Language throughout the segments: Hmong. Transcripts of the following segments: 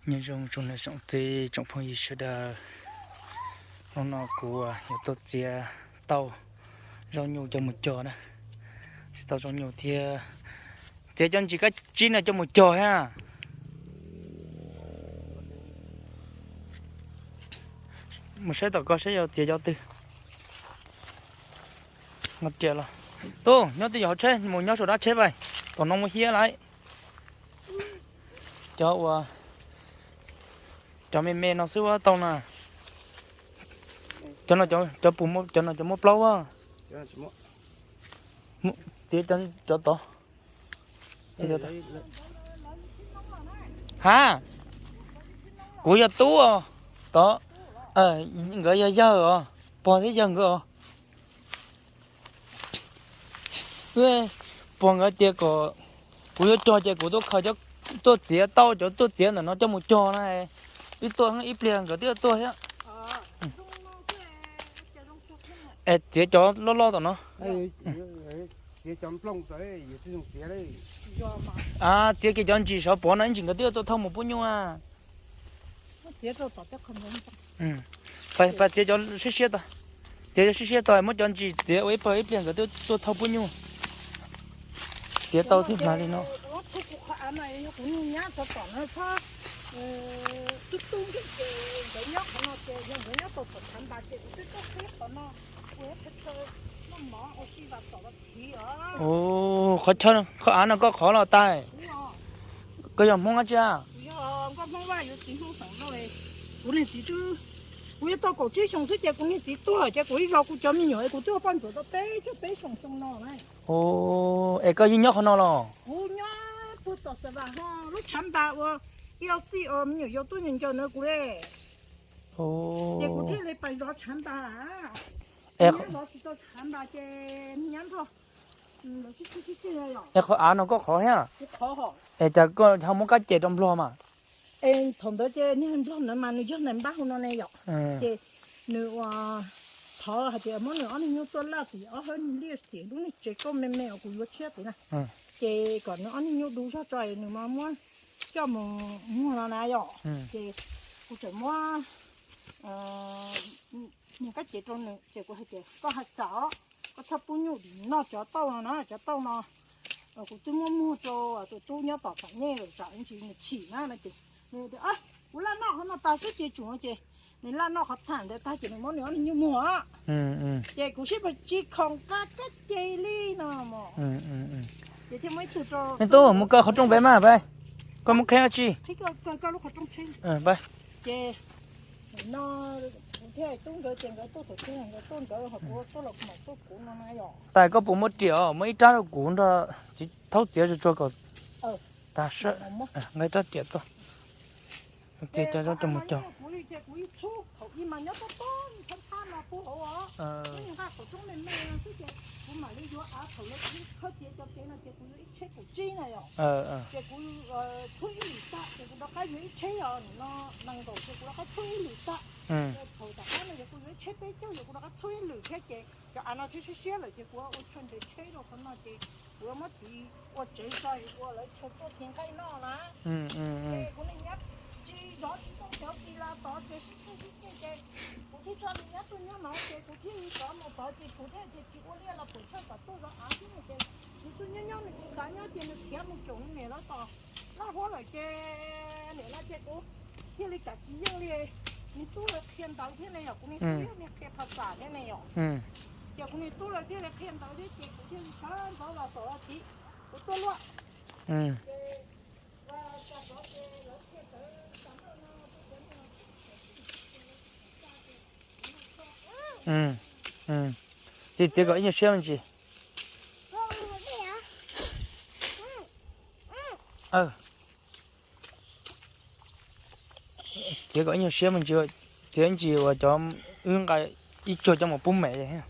Nyob zoo tsoom niam tsoom txiv tsoom phooj ywg sawv daws, hnub no kuv yuav tuaj txiav tauj zaub nyuj coj mus cog na, txiav tauj zaub nyuj thiab txiav cov ntsis kab tsib no coj mus cog thiab. Mus saib tom ko saib yuav txiav cov twg. Tub, nyob twj ywm hauv tsheb, mus nyob saum dab tsheb pais, tom no muaj hiab lawm. Cov uas, cov me me no xwb ua tau na. Cov no, cov, cov no cov muaj plaub a. Txiav cov tod. Ha, kuv yog tub os, tod, nkawd yog yawg os, pog thiab yawg nkawd os. Pog nkawd tias kom kuv yuav cog ces kuv tuaj khaws, tuaj txiav tauj cov tuaj txiav ntawm no coj mus cog na. Wb tuaj ib pliag nkawd twb tuaj thiab. Es txiav cov loj loj tom no. A, txiav kiag cov ntsis saud pov no ib ntsis nkawd twb tuaj thauj mus pub nyuj a. Pab txiav cov siab siab tag, txiav cov siab siab tag muab cov ntsis txiav ua ib pawg ib pliag nkawd twb tuaj thauj pub nyuj. Txiav tau thiab hnav li no. Qhov chaw, qhov av no koj qhov los tag. Koj yog Hmoob dab tsi a? Kuv yog Nkauj Hmoob Vaj, yuav txiv Hmoob Xeem Lauj. Kuv niag txiv twb, kuv yuav tau kaum tsib xyoos xwb ces kuv niag txiv tuag lawm ces kuv ib zos kuv cov me nyuam kuv twb ua poj ntsuam tau peb caug peb xyoos xyoo no na. Es koj yeej nyob qhov no los? Kuv nyob puag tom Xav Vam ho lub tshav npas ua ib ob xij os me nyuam yaus tuaj ncaws ncaws ntawd kuv li. Ces kuv thiaj li pais zov tshav npas. Kuv nyob zov tsis tau tshav npas ces nyab nrog lawv sib txig sib txig yom. Es qhov av no koj qhov thiab? Kuv qhov hos. Es cas koj ho muab kab ces rau Nplog mas? Es thaum ntawd ces niag Nplog ntawd mas nws yog nais npab hauv no ne yom. Ces nws ua thov hais tias muab nws ob niag nyuj tuaj laj tim ob hawb niag liaj tim lub niag tsev kauj me me uas kuv yuav tshiab tid na. Ces kom nws ob niag nyuj du zog tso nws mas muab coj mus muag no na yom. Ces kuv tseem muab niag kab ces rau nws ces kuv hais tias koj haj xam os, koj txhob pub nyuj noj cov tauj no na, cov tauj no kuv twb muab muag rau tus tub nyob tom Xam Nyej lawm, tsam ntsis nws chim na no ces nws tias kuv laj noj qhov no tas xwb ces tsum no ces nws laj noj qhov tham ntawd tag ces nws muab nws ob niag nyuj muag. Ces kuv sib pab tsis khoom qa kab ces li no mos. Ces thiaj muab ib tug rau. Me tub, mus kaw qhov rooj pem mas peb, koj muab qhib dab tsi? Ces no kuv thiaj tub nkawd ces nkawd tuaj thaum twg nkawd tuaj nkawd ho kuv tuaj los kuv mam tuaj kuv no na yom. Tas koj puas muaj riam os, muab ib rab rau kuv nrog txiv thaub txiav tsuag tsuag kom tag sawb. Nqa ib rab riam tuaj. Txiav cov zaub coj mus cog. Kuv li ces kuv ib txhub thaum ub mas nyob tob tob thab thab no puag hauv os, nyob nqaj qhov roob me me xwb ces kuv mam li yuav av thaum lawv khawb txiav cov kev no ces kuv yuav ib tsheb kaum tsib na yom. Ces kuv txhub ib lwm tag ces kuv rov qab yuav ib tsheb os, nim no nees nkaum ces kuv rov qab txhub ib lwm tag. Thaum tom qab no yog kuv yuav ib tsheb peb caug yog kuv rov qab txhub ib lwm thiab ces cov av no thiaj siab siab lawm ces kuv ua chaw nres tsheb rau qhov no ces kuv yuav muab txiv ua tsev tso ua lawv chaw tuaj tiv nqaij noj na. Ces kuv niag nyab tsis zov tsis tau cov tis las tod ces sib txig sib txig ces kuv thiaj tso niag nyab tuaj nyob no ces kuv thiaj li rov mus tod ces kuv thiaj tias tsis ua liaj los pem tshawj tom tuaj zov av xwb no ces nws tuaj nyob nyob nws tsis xav nyob ces nws khiav mus caum nws niam lawv tom laj huab lawm ces niam lawv ces kuv thiaj li kam tsis yeej li. Niag tub lawv qhia ntawv thiab ne yom, kuv niag tub thiab niag qhia phas xam thiab ne yom. Ces kuv niag tub lawv thiaj li qhia ntawv thiab ces kuv thiaj li sawv ntxov los tom los tid, kuv tuaj luaj. Txiav, txiav kom ib nyuag siab me ntsis. Txiav kom ib nyuag siab me ntsis, txiav ib ntsis uas cov wb nqa ib tsuag coj mus pub mem.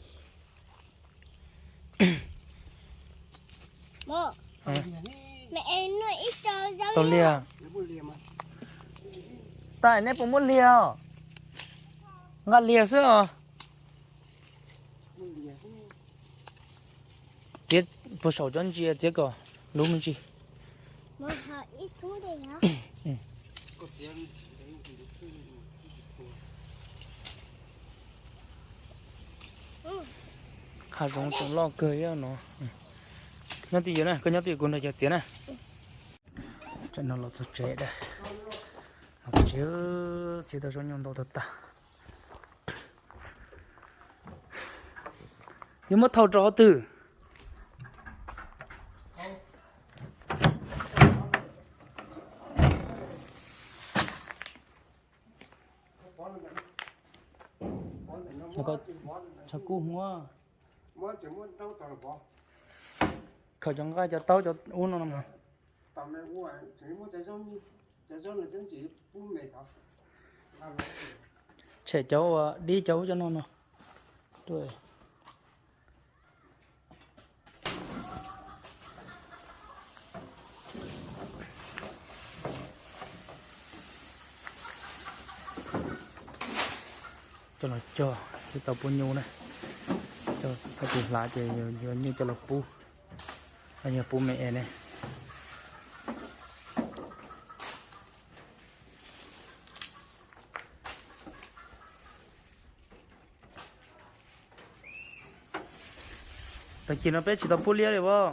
Tau liag. Tab neb puas muab liag? Nqa liag xwb os. Txiav puag saum cov ntsia txiav kom luv me ntsis. Hav zoov tseem loj kawg ib no. Nyob twj ywm na, koj nyob twj ywm kuv nrog cov txiav na. Tam no los txog tsev, los txog tsev, txiav tau zaub nyuj ntau tag tag. Yuav muab thau rau qhov twg? Tshav kub hwv. Khaws cov nqaij cov taub cov ub no no. Tshem cov uas dib cov ub cov no no. Coj los cog thiaj tau pub nyuj na. Cog thaum twg hlav ces yuav nyuj coj los pub, yog pub me es ne. Tag kis no peb tsis tau pub liab li as.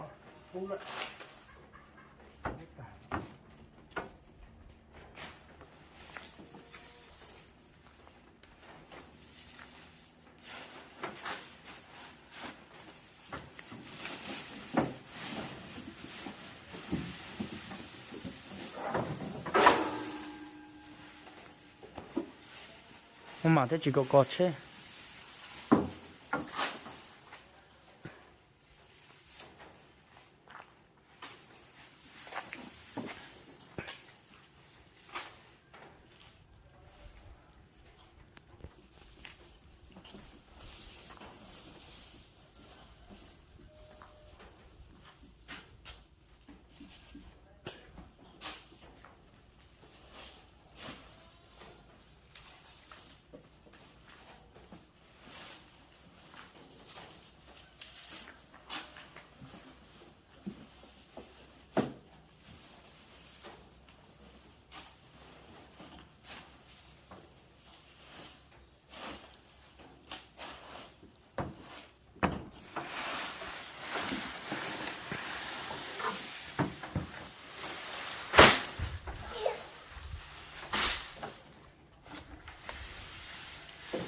Ua mam thiab tsis kom kos tsheb.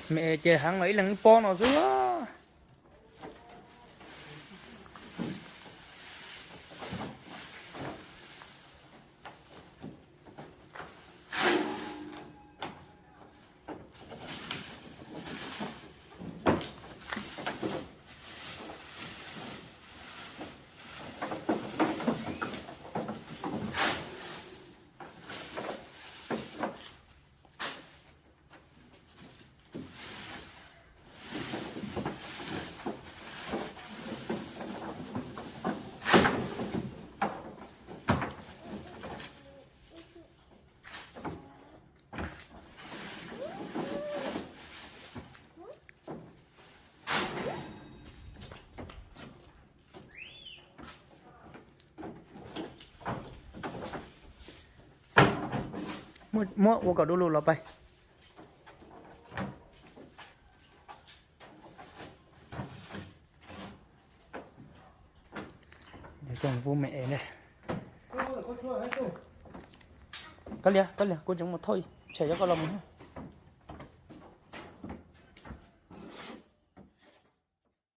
Me es ces heev los ib leeg ib pob no xwb. Muab ua kom du lug los pais. Coj pub me es ne. Kab lias, kab lias, kuv tseem mus thauj, tshem cov koj los mus.